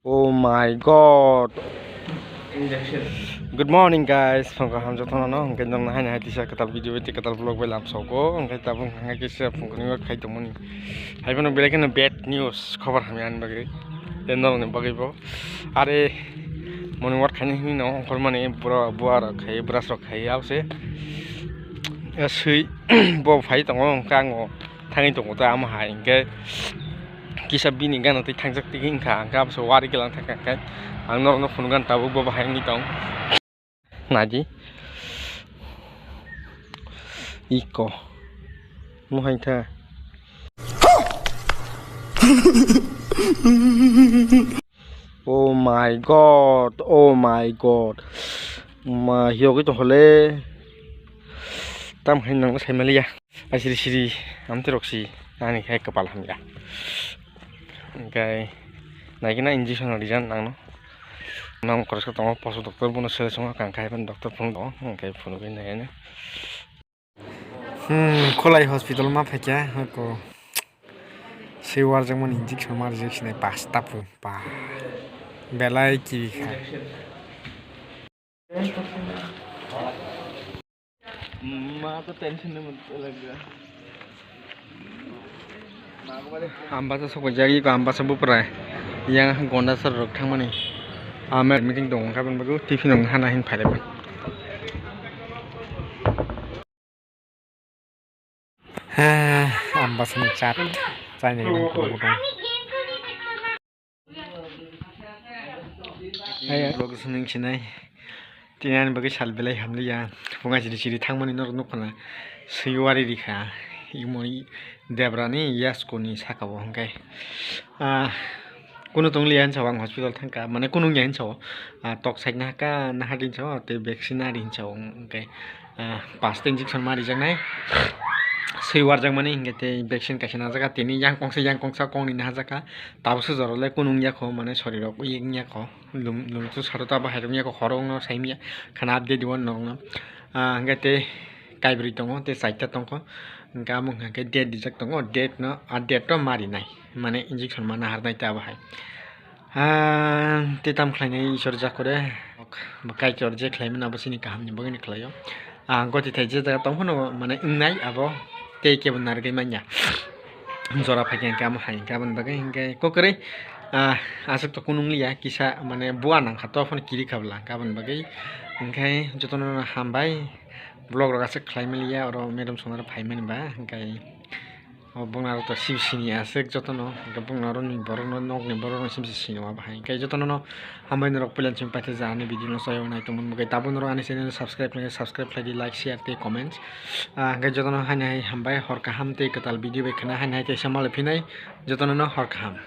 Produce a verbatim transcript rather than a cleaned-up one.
Oh my God. Good morning, guys. Phung kaham jotono no, hwnkhe nokno haino hai tisa kwtal video bai tei kwtal vlog bai lam soko. Hwnkhe tabuk hwnkhe kisa phung kwrwngwi khai tongmani. Hai phano belai kheno bad news, khobor hamya ani bagwi. Tei norokni bagwi bo. Are morning walk khaini hwnwi no ongkhormani bura, bura rok khai, brush rok khai, abo se. Swi bo phai tongo, hwnkhe ang o thangwi tongo ta, amo hai hwnkhe kisa bini gana tei thangjak tigi wngkha, hwnkhe abo se wari gela wngkha, hwnkhe ang norokno phunukha tabuk bo bahai wngwi tong. Naidi. Iko. Mohai kha. Oh my God, oh my God. Ma, hiyogwi tongkha le. Tam hai nang sai maliya. Ai siri siri, amte roksi, ani khai kwpal hamya. Hwnkhe, naikina injection rijak nangno. Nang koros tongo, poso doctor bono sele songo, kang khai ban doctor phone tongo, hwnkhe phunugwi naikhe. Hmm, Khulai hospital ma phaikha, hoko. Swi warjakmani injection ma rijak sinai pasta pu, pa. Belai kibi kha. Ma to tension ni mut lagya. Ambasa sokojak iko ambasa bupra. Yang gonda sar rok thangmani. Amer meeting dong kha bini bagwi tiffin rok hana hin phailai. He, ambasani chat, chaini gwnang kubu kubu. Vlog swngwi sinai. Tini ani bagwi sal belai hamliya. Phunga chiri chiri thangmani norok nukha na. Swiwari rikha. Imoni Debrani yaskoni sakao hwnkhe. Ah, kunu tongliya hinsa ang hospital thangkha. Mane kunu wngya hinsa o. Ah, tok saikna haka nahardi hinsa o. Tei vaccine nari hinsa o. Hwnkhe. Ah, pasta injection ma rijaknai. Swi warjakmani hingke tei vaccine kaisa najak, tini yang kongsa, yang kongsa, kongni najak, tabuksa jorole kunu wngya kho, mane sorirok wi wngya kho, lum, lum tu saro tabo hai wngya kho, khoro wngno sai wngya, khana update diwan norokno. Ah, hingke tei kaibrwi tongo, tei chaita tongkho, hingke amo hingke date rijak tongo, date no, ah, date no ma rinai, mane injection ma naharnai tei abo hai. Ah, tei tam khlainai Isor jakore. Bo Kaitor je khlaimani abo chini kahamni bagwino khlaio. Ah, goti thai je jaga tong phano mane wngnai abo tei kebo narwgwi manya. Jora phaikha hwnkhe amo hai hwnkhe aboni bagwi hwnkhe kokrwi, ah, aswk to kunu wngliya kisa mane bua nangkha to phano kiri kha bwla hwnkhe aboni bagwi. Hwnkhe jotono hambai vlog rok aswk khlai maliya oro madam sonaro phaimani ba hwnkhe. O bongni aro to sibisini aswk jotono, hwnkhe bongni aro ni borokno, nokni borokno sibisi sini ma bahai. Hwnkhe jotono no hambai norok puila chwng paithago ani video no sayo nai tongmani bagwi. Tabuk norok ani channel subscribe khlai, subscribe khlai di, like, share tei comments. Ah, hwnkhe jotono haino hai hambai, hor kaham tei kwtal video bai khwna haino hai teisa malai phinai jotono no hor kaham.